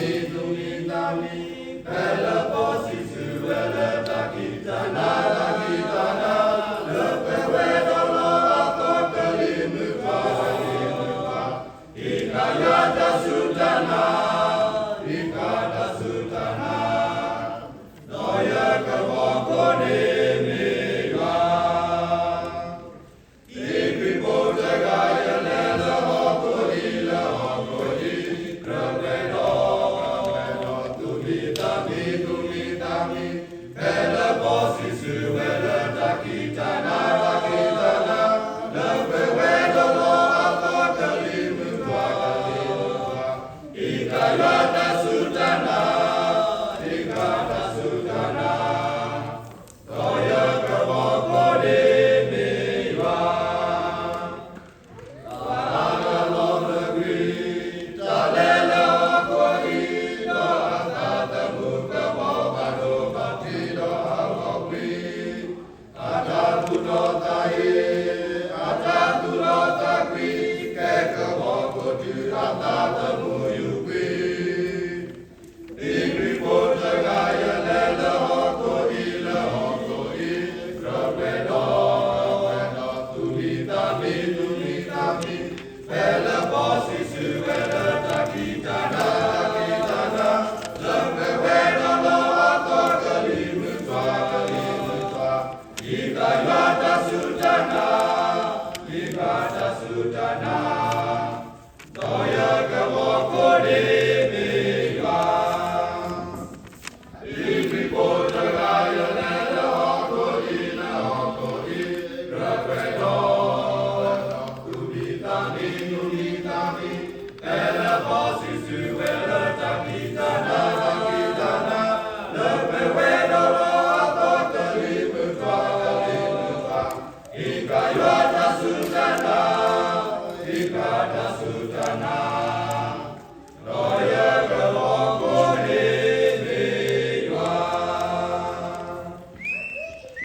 မံၤသူၣ်မံၤသးမံၤ, ဖဲလၢပှၤစံးဆၢဝဲလၢတၢ်ခံးတၢ်နၤ တၢ်ခံးတၢ်နၤ, လၢပှဲၤဝဲဒီးလီအသီကလံၤမုၢ်တွၤ ကလံၤမုၢ်တွၤ, ဟံးဃာ်ယွၤတၢ်စူၢ်တၢ်နာ်, ဟံးဃာ်တၢ်စူၢ်တၢ်နာ်, ဒီးယကဘီခိၣ်န့ၣ်မ့ၢ်ယွၤ ဒ်ခရံာ်ဖိတဂၤ ယလဲၤလၢဟီၣ်ခိၣ်အံၤ လၢဟီၣ်ခိၣ်အံၤ ကြၢးပှဲၤဒီး ပှဲၤဒီးသူၣ်မံၤသးမံၤ သူၣ်မံၤသးမံၤ, ဖဲလၢပှၤစံးဆၢဝဲလၢတၢ်ခံးတၢ်နၤ တၢ်ခံးတၢ်နၤ, လၢပှဲၤဝဲဒီးလီအသီကလံၤမုၢ်တွၤ ကလံၤမုၢ်တွၤ, ဟံးဃာ်ယွၤတၢ်စူၢ်တၢ်နာ်, ဟံးဃာ်တၢ်စူၢ်တၢ်နာ် ဒီးယကဘီခိၣ်န့ၣ်မ့ၢ်ယွၤ, ပှၤအါဂၤလီၤသဂ့ၤ, တၢ်လဲၤလၢဟီၣ်ခိၣ်အံၤ ဒီးအသးသမူကဘီဘၣ်ဒိဘၣ်ထံးဒီးအလီၤကွံ, အတၢ်သူၣ်ဒီးသးဟ့, အတၢ်သူၣ်ဒီးသးကွံ, ကဲကဘီခိၣ်တုၤအသးသမူယူၤကွံ ဒ်ခရံာ်ဖိတဂၤ ယလဲၤလၢဟီၣ်ခိၣ်အံၤ လၢဟီၣ်ခိၣ်အံၤ ကြၢးပှဲၤဒီး ပှဲၤဒီးသူၣ်မံၤသးမံၤ သူၣ်မံၤသးမံၤ, ဖဲလၢပှၤစံးဆၢဝဲလၢတၢ်ခံးတၢ်နၤ တၢ်ခံးတၢ်နၤ, လၢပှဲၤဝဲဒီးလီအသီကလံၤမုၢ်တွၤ ကလံၤမုၢ်တွၤ, ဟံးဃာ်ယွၤတၢ်စူၢ်တၢ်နာ်, ဟံးဃာ်တၢ်စူၢ်တၢ်နာ် ဒီးယကဘီခိၣ်န့ၣ်မ့ၢ်ယွၤ, ဒ်ခရံာ်ဖိတဂၤ ယလဲၤလၢဟီၣ်ခိၣ်အံၤ လၢဟီၣ်ခိၣ်အံၤ ကြၢးပှဲၤဒီး ပှဲၤဒီးသူၣ်မံၤသးမံၤ သူၣ်မံၤသးမံၤ, ဖဲလၢပှၤစံးဆၢဝဲလၢတၢ်ခံးတၢ်နၤ တၢ်ခံးတၢ်နၤ, လၢပှဲၤဝဲဒီးလီအသီကလံၤမုၢ်တွၤ ကလံၤမုၢ်တွၤ, ဟံးဃာ်ယွၤတၢ်စူၢ်တၢ်နာ်, ဟံးဃာ်တၢ်စူၢ်